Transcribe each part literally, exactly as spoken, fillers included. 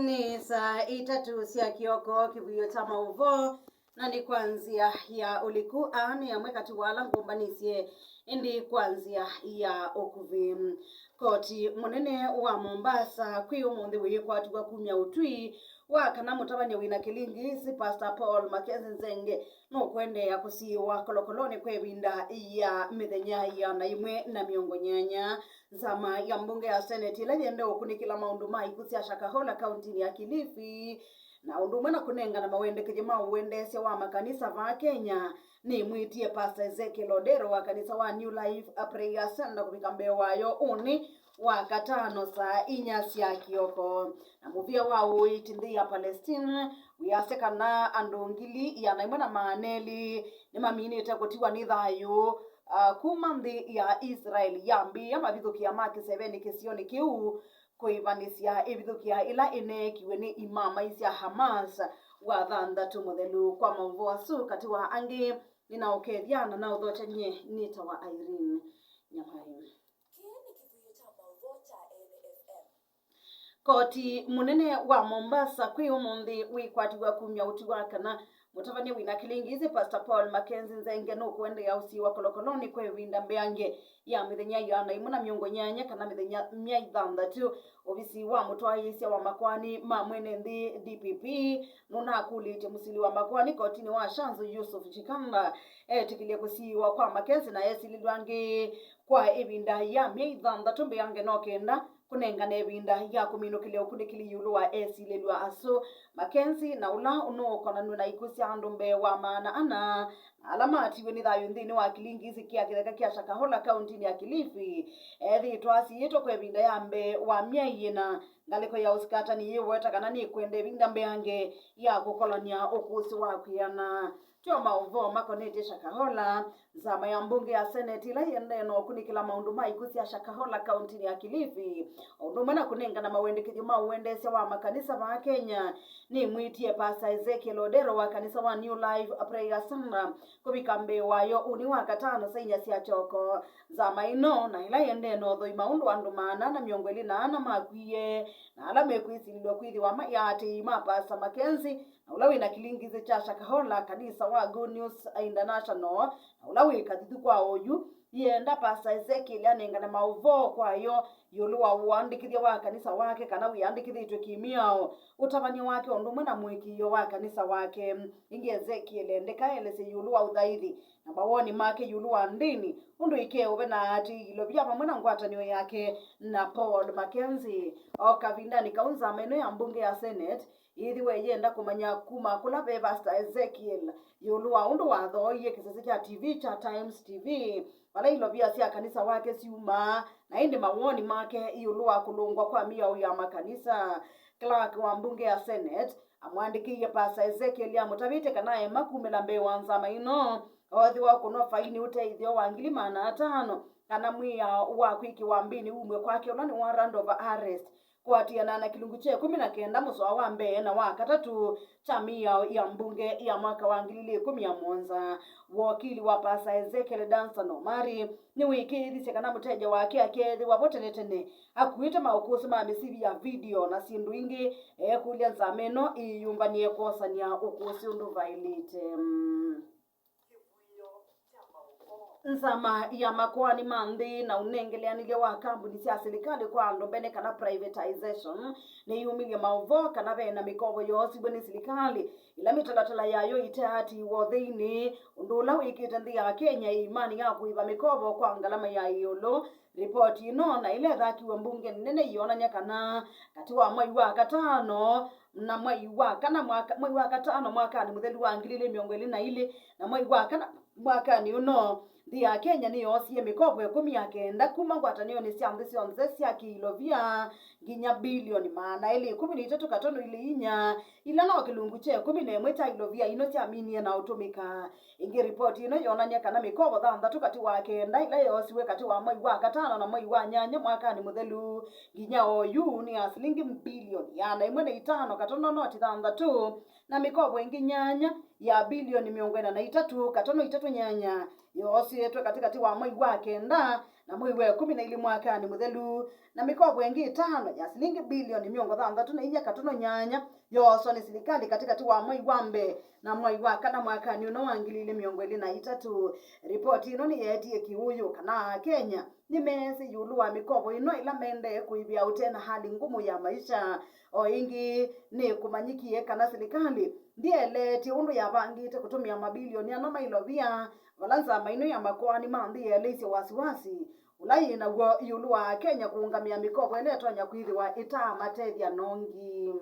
Nĩ saa itatũ sya kĩoko, kĩvuio kya maũvoo, na nĩ kwa nzĩa ya ũliku. Aa nĩ amwe katĩ wa ala ngũmbanĩsye, ĩndĩ kwa nzĩa ya ũkuvĩ. Koti mũnene wa Mombasa kwĩ ũmũnthĩ wĩkwatiw'a kumya ũtwi wa kana mũtavany'a wĩna kĩlingisi, Pastor Paul Mackenzie Nzenge, nũkũendeea kũsiĩĩwa kolokolonĩ kwa ĩvinda ya mĩthenya ĩana ĩmwe na mĩongo nyanya. Nzama ya mbunge ya Senate ĩla yĩendee ũkunĩkĩla maũndũ ma ikw'ũ sya Shakahola kauntinĩ ya Kilifi, na ũndũ ũmwe na kũnengana mawendekethyo ma ũendeesya wa makanisa vaa Kenya, nĩmwĩtie Pastor Ezekiel Odero wa kanisa wa New Life Prayer Center kũvika mbee wayo ũnĩ wa katano saa inya sya kĩoko. Na mũvĩa wa ũiiti nthĩ ya Palestine wĩasya kana andũ ngili ĩana ĩmwe na maana elĩ nĩmaminĩte kũtiwa nĩ thayũ, ah, kuma nthĩ ya Israel yambĩĩa mavithũkĩa ma kĩsevenĩ kĩsionĩ kĩu, kũĩvanĩsya ĩvithũkĩa ĩla ĩneekiwe nĩ imamai sya Hamas wathanthatũ mũthelu. Kwa maũvoo asu, katĩ wa angĩ, nĩnaũkethya na naũthokya nyie nĩtawa Irene Nyamai. Kĩĩ nĩ kĩvuio kya maũvoo kya Ene F M. Koti mũnene wa Mombasa kwĩ ũmũnthĩ wĩkwatiw'a kumya ũtwi wa kana mũtavany'a wĩna kĩlingisi, Pastor Paul Mackenzie Nzenge, nũkũendeea ũsiĩĩwa kolokolonĩ kwa ĩvinda mbeange ya mĩthenya ĩana ĩmwe na mĩongo nyanya kana mĩthenya mia ĩthanthatũ. Ovisi wa mũtwaĩĩsya wa makoani ma mwene nthĩ, D P P, nũnakũlĩtye mũsili wa makoani kotinĩ wa Shanzu, Yusuf Chikanda, etĩkĩlye kũsiĩĩwa kwa Mackenzie na esilĩlw'a angĩ kwa ĩvinda ya myei thanthatũ mbeange, no kenda kũnengane ĩvinda ya kũminũkĩlya ũkunĩkĩli ĩũlũ wa esilĩlw'a asu. Mackenzie, na ũla ũnũũkonanw'a na ikw'ũ sya andũ mbee wa maana ana, na ala matiwe nĩ thayũ nthĩnĩ wa kĩlingisi kya kĩtheka kya Shakahola kauntinĩ ya Kilifi, ethĩĩtwe asiĩĩtwe kwa ĩvinda ya mbee wa myei ĩna. Ngalĩko ya ũsikatani yĩweta kana nĩkwenda ĩvinda mbeange ya kũkolany'a ũkũsĩ wa kwĩana. Tyo maũvoo makonetye Shakahola, nzama ya mbunge ya Senate ĩla yĩendee na ũkunĩkĩla maũndũ ma ikw'ũ sya Shakahola kauntinĩ ya Kilifi, o ũndũ ũmwe na kũnengana mawendekethyo ma ũendeesya wa makanisa vaa Kenya, nĩmwĩtie Pastor Ezekiel Odero wa kanisa wa New Life Prayer Center kũvika mbee wayo ũnĩ wa katano saa inya sya kyoko. Nzama ĩno na ĩla yĩendee na ũthoi maũndũ andũ maana na mĩongo ĩlĩ na ana makwie, na ala mekwĩsilĩlw'a kwĩthĩwa mai aatĩĩi ma Pastor Mackenzie, na ũla wĩna kĩlingisi kya Shakahola, kanisa wa Good News International, na ũla wĩ kathithu kwa oyu, yĩenda Pastor Ezekiel anengane maũvoo kwayo ĩũlũ wa ũandĩkĩthya wa kanisa wake, kana wĩandĩkĩthĩtw'e kĩmĩao, ũtavany'a wake, o ũndũ ũmwe na mũĩkĩĩo wa kanisa wake. Ĩngĩ, Ezekiel endeka elesye ĩũlũ wa ũthaithi na mawoni make ĩũlũ wa ndĩni, ũndũ ikeũve na aatĩĩi ilovia vamwe na ngwatanĩo yake na Paul Mackenzie. O kavindanĩ kau, nzama ĩno ya mbunge ya Senate yĩthĩwe yĩenda kũmanya kuma kũla ve Pastor Ezekiel ĩũlũ wa ũndũ wathooie kĩsese kya T V kya Times T V, vala ilovia sya kanisa wake syumaa, na ĩndĩ mawoni make ĩũlũ wa kũlũngwa kwa mĩao ya makanisa. Clerk wa mbunge ya Senate amwandĩkĩie Pastor Ezekiel amũtavĩtye kana ema kumĩla mbee wa nzama ĩno, oothĩwa ũkũnwa faini ũteĩthyo wa ngili maana atano, kana mwĩao wa kwĩkĩwa mbĩnĩ umw'e kwake, ũla nĩ warrant of arrest. Kũatĩanaa na kĩlungu kya ĩkũmi na kenda mũsoa wa mbee na wa katatũ kya mĩao ya mbunge ya mwaka wa ngili ilĩ ĩkũmi na mũonza, wokili wa Pastor Ezekiel, Danson Omari, nĩwĩkĩĩthisye kana mũteja wake akeethĩwa vo tene tene akuĩte maũkũsĩ ma mĩsivi ya video na syĩndũ ingĩ, ekũlya nzama ĩno ĩyũmbanĩe kwosany'a ũkũsĩ ũndũ vaĩlĩte. Nzama ya makoani ma nthĩ na ũnengeleanĩlya wa kambuni sya silikalĩ kwa andũ mbene, kana privatization, nĩyumilye maũvoo kana ve na mĩkovo yoosiw'e nĩ silikalĩ ĩla mĩtalatala yayo ĩteatiiwa ũtheinĩ, ũndũ ũla wĩkĩte nthĩ ya Kenya ĩimanĩ ya kũĩva mĩkovo kwa ngalama ya ĩũlũ. Ripoti ĩno na ĩla ĩthakiwe mbunge nene yĩonany'a kana katĩ wa mwei wa katano na mwei wa kana mwaka, mwei wa katano mwakanĩ mũthelu wa ngili ilĩ mĩongo ĩlĩ na ilĩ na mwei wa kana mwakanĩ ũno, nthĩ ya Kenya nĩyoosie mĩkovo ĩkũmi na kenda kuma ngwatanĩonĩ sya nthĩ syonthe sya kĩilovia nginya bilioni maana elĩ ĩkũmi na itatũ katono ilĩ inya, ila no kĩlungu kya ĩkũmi na ĩmwe kya ilovia ino syaminie na ũtũmĩka. Ĩngĩ, ripoti ĩno yonany'a kana mĩkovo thanthatũ katĩ wa kenda ĩla yoosiwe katĩ wa mwei wa katano na mwei wa nyanya mwakanĩ mũthelu nginya oyu nĩ ya silingi mbilioni ĩana ĩmwe na itano katono noti thanthatũ, na mĩkovo ĩngĩ nyanya ya bilioni mĩongo ĩna na itatũ katono itatũ nyanya yoosetwe katĩkatĩ wa mwei wa kenda na mwei wa ĩkũmi na ilĩ mwakanĩ mũthelu, Na mĩkovo ĩngĩ ĩtano ya silingi bilioni mĩongo thanthatũ na inya katono nyanya yooswa nĩ silikalĩ katĩkatĩ wa mwei wa mbee na mwei wa kana mwakanĩ ũno wa ngili ilĩ mĩongo ĩlĩ na itatũ. Ripoti ĩno nĩyeetie kĩũyũ kana Akenya nĩmeesĩ ĩũlũ wa mĩkovo ĩno ĩla maendee kũĩvĩa ũte na hali ngumu ya maisha. O ĩngĩ, nĩkũmanyĩkie kana silikalĩ ndĩeleetye ũndũ yavangĩte kũtũmĩa mabilioni ano ma ilovia, vala nzama ĩno ya makoani ma nthĩ yeeleisye wasiwasi ũla yĩ naw'o ĩũlũ wa Akenya kũũngamĩa mĩkovo ĩla ĩtonya kwĩthĩwa ĩtaamatethya nongi.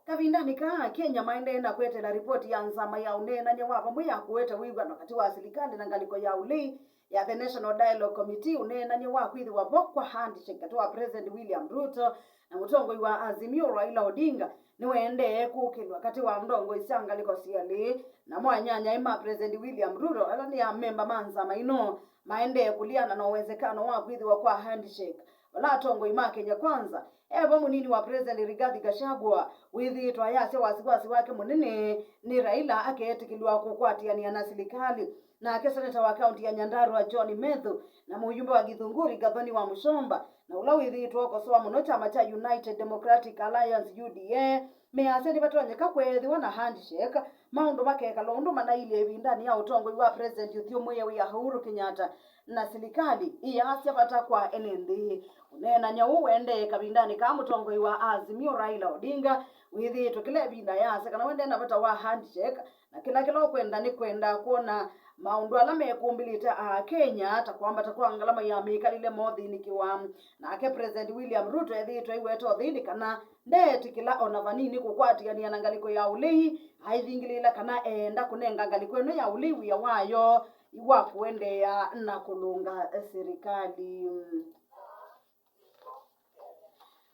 Kavindanĩ kaa, Akenya maendee na kweteela ripoti ya nzama ya ũneenany'a wa vamwe ya kũete wĩw'ano katĩ wa silikalĩ na ngalĩko ya ũlei ya The National Dialogue Committee, ũneenany'a wa kwĩthĩwa vo kwa handshake katĩ wa President William Ruto na mũtongoi wa Azimio Raila Odinga nĩwaendee kũkĩlw'a katĩ wa ndongoi sya ngalĩko syelĩ, namo anyanyae ma President William Ruto, ala nĩ amemba ma nzama ĩno, maendee kũleana na ũwezekano wa kwĩthĩwa kwa handshake, vala atongoi ma Kenya Kwanza, e vo mũnini wa President Rigathi Gachagua wĩthĩĩtwe ayasya wasiwasi wake mũnene nĩ Raila akeetĩkĩlw'a kũkwatĩanĩa na silikalĩ. Nake seneta wa kaunti ya Nyandarua John Methu na mũyumbe wa Githunguri Gathoni wa Mũchomba, na ũla wĩthĩĩtwe ũkosoa mũno kyama kya United Democratic Alliance, U D A, measya nĩvatonyeka kweethĩwa na handshake, maũndũ makekala ũndũ manailye ĩvindanĩ ya ũtongoi wa President ũthyũmũĩe wĩa Uhuru Kenyatta na silikalĩ ĩyasya vata kwa ene nthĩ. Ũneenany'a ũũ ũendee kavindanĩ kaa mũtongoi wa Azimio Raila Odinga wĩthĩĩtwe kĩla ĩvinda ayasya kana ũendee na vata wa handshake, na kĩla kĩla ũkwenda nĩ kwenda kwona maũndũ ala mekũmbĩlĩte Akenya, ta kwambata kwa ngalama ya mĩkalĩle mothĩnĩkĩwa. Nake President William Ruto ethĩĩtwe aiweta ũthĩni kana ndeetĩkĩla o na vanini kũkwatĩanĩa na ngalĩko ya ũlei, aivingĩlĩĩla kana eenda kũnenga ngalĩko ĩno ya ũlei wĩa wayo wa kũendeea na kũlũnga silikalĩ.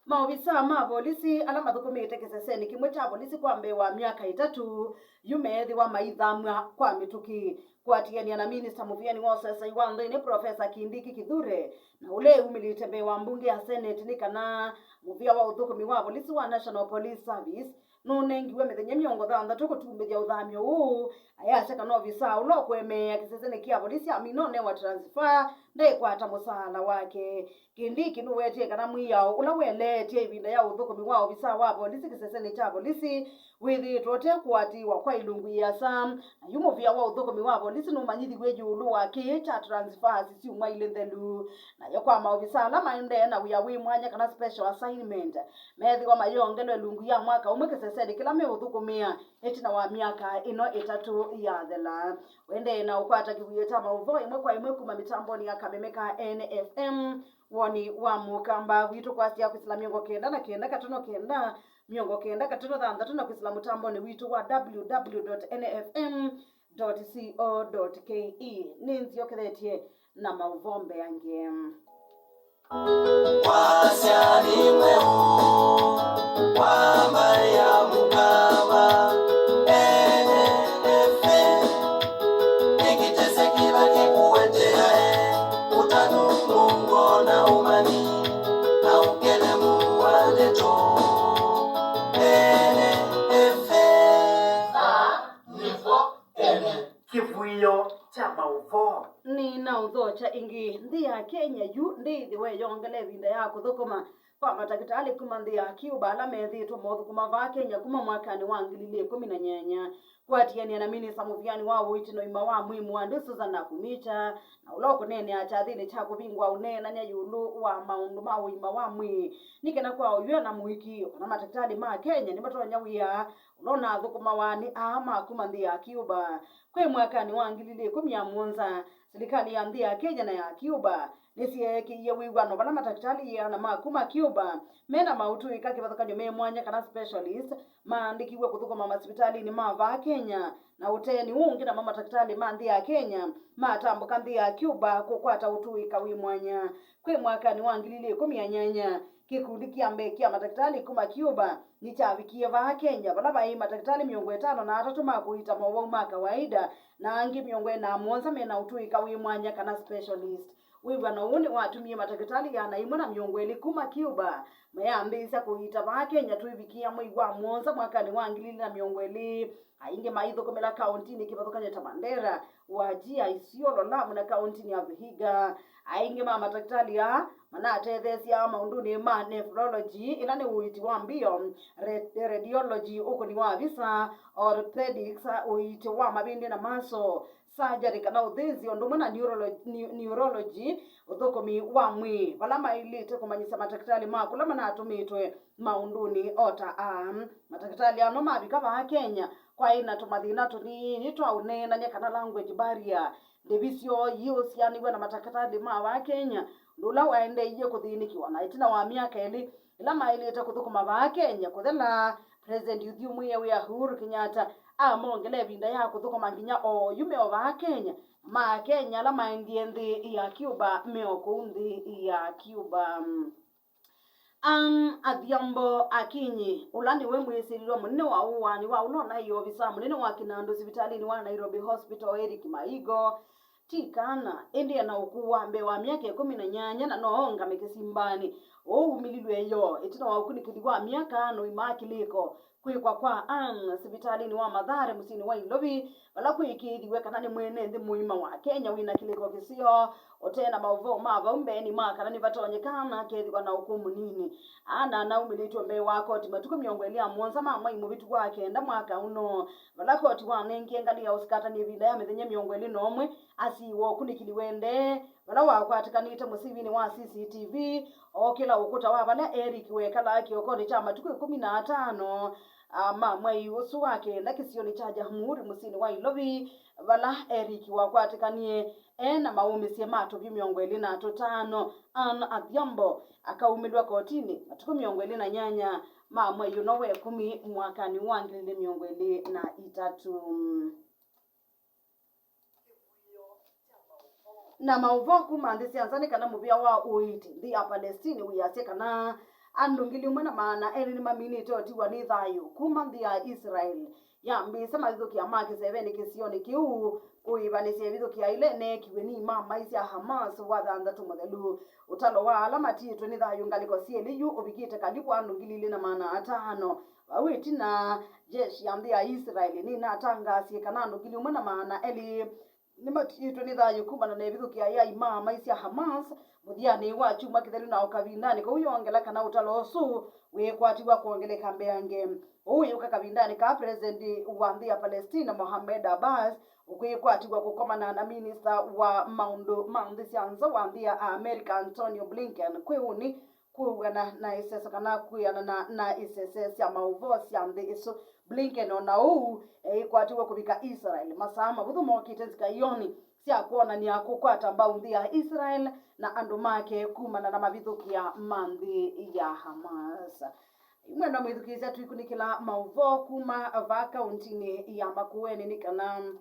Maovisaa ma volisi ala mathũkũmĩte kĩsesenĩ kĩmwe kya volisi kwa mbee wa myaka ĩtatũ yu meethĩwa maithamw'a kwa mĩtũkĩ. Kũatĩanĩa na minista mũvĩanĩ wa ũseseĩ wa nthĩnĩ, Profesa Kindiki Kithure, na ũla eumĩlĩte mbee wa mbunge ya Senate nĩ kana mũvĩa wa ũthũkũmi wa volisi wa National Police Service nũnengiwe mĩthenya mĩongo thanthatũ kũtumbĩthya ũthamyo ũũ, ayasya kana ovisaa ũla ũkũemeea kĩsesenĩ kya volisi amina ũnewa transfer, ndaikwata mũsaala wake. Kindiki nũwetie kana mwĩao ũla weleetye ĩvinda ya ũthũkũmi wa ovisaa wa volisi kĩsesenĩ kya volisi wĩthĩĩtwe ũte kũatĩĩwa kwa ilungu iasa, na yu mũvĩa wa ũthũkũmi wa volisi nũmanyĩthiw'e ĩũlũ wa kĩĩ kya transfers syumwa ilĩ nthelu. Nayo kwa maovisaa ala maendee na wĩa wĩ mwanya kana special assignment, meethĩwa mayongelwe ilungu ya mwaka ũmwe kĩsesenĩ kĩla meũthũkũmĩa ĩtina wa myaka ĩno ĩtatũ yathela. Ũendee na ũkwata kĩw'ũ kya maũvoo ĩmwe kwa ĩmwe kuma mĩtambonĩ ya kameme ka N F M, woni wa mũkamba witũ kwasya kwĩsĩla mĩongo kenda na kenda katono kenda, mĩongo kenda katono thanthatũ, na kwĩsĩla mũtambonĩ witũ wa W W W dot N F M dot co dot K E. Nĩ nzyokethetye na maũvoo mbeange. Wasya nĩ mweũ wa mbaĩ ya Mũkamba, N F M, nĩ kĩtese kĩla kĩkũeteae ũtanu, mũuo na ũmanyi, na ũkelemu wa ndeto. N F M. Aa nĩvo ene kĩvuĩo kya maũvoo. Nĩnaũthokya ĩngĩ, nthĩ ya Kenya yu ndĩĩthĩwe ĩyongela ĩvinda ya kũthũkũma kwa matakĩtalĩ kuma nthĩ ya Cuba ala methĩĩtwe mothũkũma vaa Kenya kuma mwakanĩ wa ngili ilĩ ĩkũmi na nyanya. Kũatĩanĩa na minista mũvĩanĩ wa ũiiti na ũima wa mwĩĩ Mwandũ Susan Nakhumicha, na ũla ũkũneenea kyathĩnĩ kya kũvingũa ũneenany'a ĩũlũ wa maũndũ ma ũima wa mwĩĩ, nĩ kana kwa ũw'o na mũĩkĩĩo kana matakĩtalĩ ma Kenya nĩmatonya wĩa ũla ũnathũkũmawa nĩ aa ma kuma nthĩ ya Cuba. Kwĩ mwakanĩ wa ngili ilĩ ĩkũmi na mũonza, silikalĩ ya nthĩ ya Kenya na ya Cuba nĩsyeekĩie wĩw'ano vala matakĩtalĩ ĩana ma kuma Cuba me na maũtũĩka kĩvathũkany'o me mwanya kana specialist maandĩkiw'e kũthũkũma masivitalĩnĩ ma vaa Kenya, na ũteeni ũũ ũngĩ namo matakĩtalĩ ma nthĩ ya Kenya matambũka nthĩ ya Cuba kũkwata ũtũĩka wĩ mwanya. Kwĩ mwakanĩ wa ngili ilĩ ĩkũmi na nyanya, kĩkundi kya mbee kya matakĩtalĩ kuma Cuba nĩkyavikie vaa Kenya, vala vaĩ matakĩtalĩ mĩongo ĩtano na atatũ ma kũiita mowau ma kawaida, na angĩ mĩongo ĩna na mũonza me na ũtũĩka wĩ mwanya kana specialist. Wĩw'ano ũũ nĩwatumie matakĩtalĩ ĩana ĩmwe na mĩongo ĩlĩ kuma Cuba mayambĩĩsya kũiita vaa Kenya twĩvikĩa mwei wa mũonza mwakanĩ wa ngili ilĩ na mĩongo ĩlĩ, aingĩ maithũkũmĩla kaũntinĩ kĩvathũkany'o ta Mandera, Wajir, Isiolo, Lamu na kaũntinĩ ya Vihiga. Aingĩ ma matakĩtalĩ aa manatetheesya maũndũnĩ ma nephrology, ĩla nĩ ũiiti wa mbio, re-, radiology, ũkũni wa visa, orthopedics, ũiiti wa mavĩndĩ na maso, surgery kana ũthĩnzi, ũndũ ũmwe na neurolo-, neu-, neurology, ũthũkũmi wa mwĩĩ, vala maĩlĩte kũmanyĩsya matakĩtalĩ ma kũla manatũmĩtwe maũndũnĩ o ta aa. Matakĩtalĩ ano mavika vaa Kenya, kwaĩ na tũmathĩna tũnini twa ũneenany'a kana language barrier. Ndĩvi syoo iũsianĩw'a na matakĩtalĩ ma vaa Kenya, ũndũ ũla waendeeie kũthĩnĩkĩwa, na ĩtina wa myaka ĩlĩ ĩla maĩlĩte kũthũkũma vaa Kenya kũthela, President ũthyũmũĩe wĩa Uhuru Kenyatta amongela ĩvinda ya kũthũkũma nginya oyu me o vaa Kenya, ma Kenya ala maendie nthĩ ya Cuba me o kũu nthĩ ya Cuba. Anne Adhiambo Akinyi, ũla nĩwe mwĩsĩlĩlwa mũnene wa ũaani wa ũla ũnaĩ ovisa mũnene wa kĩnandũ sivitalĩnĩ wa Nairobi Hospital, Eric Maigo, ti kana, ĩndĩ ena ũkũũ wa mbee wa myaka ĩkũmi na nyanya na no oongame kĩsimbanĩ. Ũu umĩlilw'e yoo ĩtina wa ũkunĩkĩli wa myaka ana ũimaa kĩlĩko kwĩkwa kwa Anne sivitalĩnĩ wa Mathare mũsyĩnĩ wa Ilovi, vala kwĩkĩĩthiw'e kana nĩ mwene nthĩ mũima wa Kenya wĩ na kĩlĩko kĩseo. Ũte na maũvoo ma vau mbeenĩ ma kana nĩvatonyeka Anne akethĩwa na ũkũũ mũnini, Anne anaumĩlĩtw'e mbee wa koti matukũ mĩongo ĩlĩ na mũonza ma mwai mũvĩtu wa kenda mwaka ũno, vala koti wanengie ngalĩ ya ũsikatani ĩvinda ya mĩthenya mĩongo ĩlĩ na ũmwe asiiwe ũkunĩkĩli ũendee, vala wakwatĩkanĩte mũsivinĩ wa C C T V ookĩla ũkũta wa vala Eric wekalaa kĩokonĩ kya matukũ ĩkũmi na atano, a, ma mwei ũsu wa kenda kĩsionĩ kya Jamhuri mũsyĩnĩ wa Ilovi, vala Eric wakwatĩkanie e na maũmĩsye ma tũvyũ mĩongo ĩlĩ na tũtano. Anne Adhiambo akaumĩlw'a kotinĩ matukũ mĩongo ĩlĩ na nyanya ma mwei ũno wa ĩkũmi mwakanĩ wa ngili ilĩ mĩongo ĩlĩ na itatũ. Na maũvoo kuma nthĩ sya nza nĩ kana mũvĩa wa ũiiti nthĩ ya Palestine wĩasya kana andũ ngili ĩmwe na maana elĩ nĩmaminĩte ũtiwa nĩ thayũ kuma nthĩ ya Israel yambĩĩsya mavithũkĩa ma kĩsevenĩ kĩsionĩ kĩu kũĩvanĩsya ĩvithũkĩa ĩla ĩneekiw'e nĩ imamai sya Hamas Wathanthatũ Mũthelu. Ũtalo wa ala matiĩtwe nĩ thayũ ngalĩko syelĩ yu ũvikĩte kalivu andũ ngili ilĩ na maana atano. Vau ĩtina, jeshi ya nthĩ ya Israel nĩnatangaasie kana andũ ngili ĩmwe na maana elĩ nĩmatiĩtwe nĩ thayũ kumana na ĩvithũkĩa ya imamai sya Hamas mũthyanĩ wa kyumwa kĩthelu, na o kavindanĩ kau yongela kana ũtalo ũsu wĩkwatiw'a kwongeleka mbeange. Ũu wĩũka kavindanĩ kaa President wa nthĩ ya Palestina Mohamed Abbas ũkwĩkwatiw'a kũkomana na minista wa maũndũ ma nthĩ sya nza wa nthĩ ya America Antonio Blinken kwĩ ũnĩ kũw'ana na ĩseso kana kwĩanana na ĩsese sya maũvoo sya nthĩ ĩsu. Blinken o na ũu eĩkwatiw'e kũvika Israel masaa mavũthũ mokĩte nzika ionĩ sya kwonany'a kũkwata mbau nthĩ ya Israel na andũ make kumana na mavithũkĩa ma nthĩ ya Hamas. Mwendwa mwĩthukĩĩsya, tũikunĩkĩla maũvoo kuma vaa kauntinĩ ya Makueni nĩ kana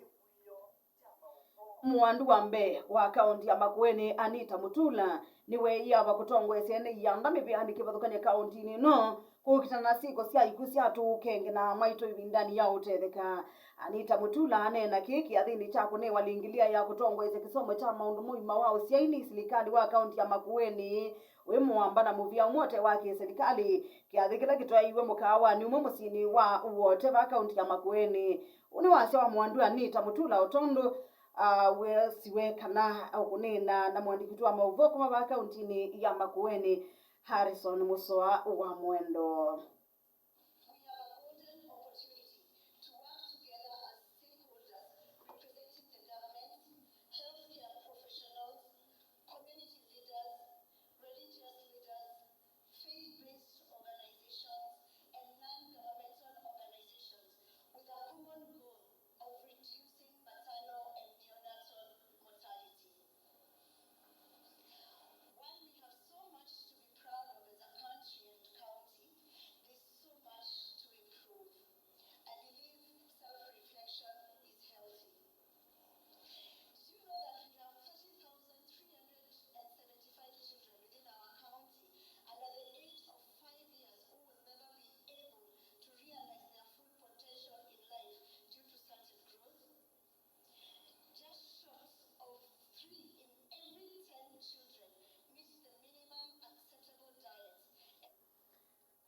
Mũandũ wa mbee wa kaunti ya Makueni, Anita Mutula, nĩweeie ava kũtongoesya ene ianda mĩvĩanĩ kĩvathũkany'o kauntinĩ ĩno kũkitana na syĩko sya ikw'ũ sya tũũkenge na amwaitũ ĩvindanĩ ya ũtetheka. Anita Mutula aneena kĩĩ kĩathĩnĩ kya kũnewa lĩngĩlĩa ya kũtongoesya kĩsomo kya maũndũ ma ũima wa ũsyai nĩ silikalĩ wa kaunti ya Makueni wĩ mũamba na mũvĩa ũmwe ũte wa kĩsilikalĩ, kĩathĩ kĩla kĩtwaĩiwe mũkaawanĩ ũmwe mũsyĩnĩ wa Wote va kaunti ya Makueni. Ũũ nĩ wasya wa mũandũ Anita Mutula o tondũ, ah, weesiwe kana ũkũneena na mũandĩki witũ wa maũvoo kuma vaa kauntinĩ ya Makueni, Harrison Mũsoa wa Mwendo. We have a golden opportunity to work together as stakeholders representing the government, healthcare professionals, community leaders, religious leaders, faith-based organizations, and non-governmental organizations with a common goal of reducing maternal and neonatal mortality. While we have so much to be proud of as a country and county, there's so much to improve. I believe self-reflection is healthy. Do you know that we have thirty thousand three hundred and seventy-five children within our county under the age of five years who will never be able to realize their full potential in life due to stunted growth? Just short of three in every ten children meet the minimum acceptable diet.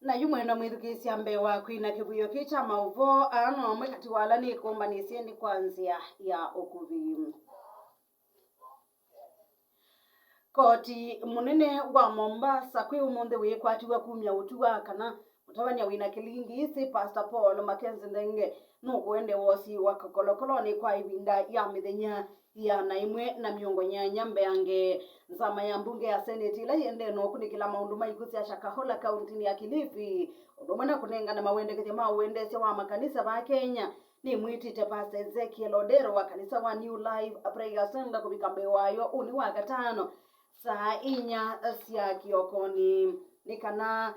Na yu mwendwa mwĩthukĩĩsya, mbee wa kwina kĩvuĩo kĩĩ kya maũvoo, aa no amwe katĩ wa ala nĩkũmbanĩsye nĩ kwa nzĩa ya ũkuvĩ. Koti mũnene wa Mombasa kwĩ ũmũnthĩ wĩkwatiw'a kumya ũtwi wa kana mũtavany'a wĩna kĩlingi ĩsĩ, Pastor Paul Mackenzie Nthenge, nũkũendeea ũosii wa kĩkolokolonĩ kwa ĩvinda ya mĩthenya ĩana ĩmwe na mĩongo nyanya mbeange. Nzama ya mbunge ya Senate ĩla yĩendee na ũkunĩkĩla maũndũ ma ikw'ũ sya Shakahola kauntinĩ ya Kilifi, ũndũ ũmwe na kũnengane mawendekethyo ma ũendeesya wa makanisa va Kenya, nĩmwĩtĩte Pastor Ezekiel Odero wa kanisa wa New Life Prayer Center kũvika mbee wayo ũnĩ wa katano saa inya sya kĩokonĩ. Nĩ kana,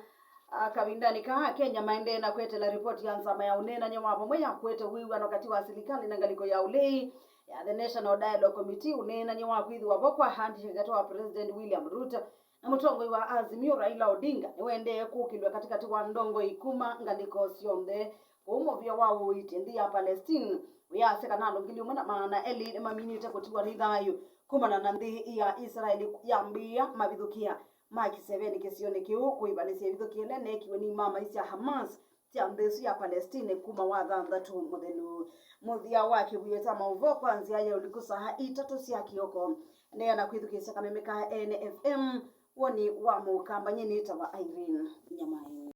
ah, kavindanĩ kaa Akenya maendee na kwetela ripoti ya nzama ya ũneenany'a wa vamwe ya kũete wĩw'ano katĩ wa silikalĩ na ngalĩko ya ũlei ya The National Dialogue Committee, ũneenany'a wa kwĩthĩwa vo kwa handshake katĩ wa President William Ruto na mũtongoi wa Azimio Raila Odinga nĩwaendee kũkĩlw'a katĩkatĩ wa ndongoi kuma ngalĩko syonthe kũu mũvĩa wa ũiiti nthĩ ya Palestine. Wĩyasya kana andũ ngili ũmwe na maana elĩ nĩmaminĩte kũtiwa nĩ thayũ kumana na nthĩ ya Israeli yambĩĩa mavithũkĩa ma kĩsevenĩ kĩsionĩ kĩu kũĩvanĩsya ĩvithũkĩa ĩla neekiwe nĩ imama sya Hamas sya nthĩ ĩsu ya Palestine kuma Wathanthatũ mũthelu. Mũthya wa kĩvuĩo kya maũvoo kwa nzĩa ya ũliku saa itatũ sya kĩoko. Endeea na kwĩthukĩĩsya kameme ka N F M, woni wa Mũkamba. Nyie nĩtawa Irene Nyamai.